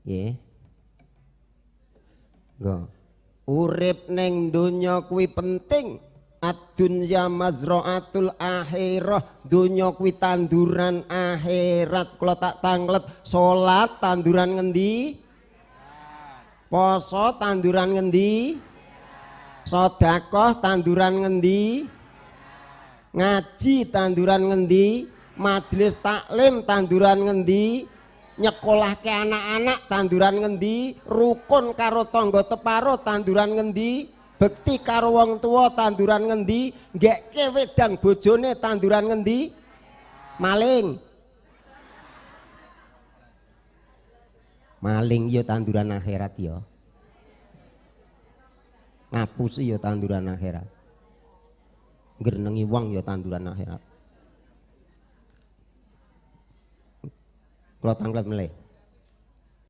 Nggih. Nggo. Urip ning donya kuwi penting. Ad-dunya mazra'atul akhirah. Donya kuwi tanduran akhirat. Kula tak tanglet, salat tanduran ngendi? Poso tanduran ngendi? Sedekah tanduran ngendi? Ngaji tanduran ngendi? Majelis taklim tanduran ngendi? Nyekolahke anak-anak tanduran ngendi? Rukun karo tangga teparo tanduran ngendi? Bekti karo wong tua tanduran ngendi? Nggekke wedang bojone tanduran ngendi? Maling. Maling ya tanduran akhirat ya. Ngapusi ya tanduran akhirat. Ngrenengi wong ya tanduran akhirat. Kula tanglet melih.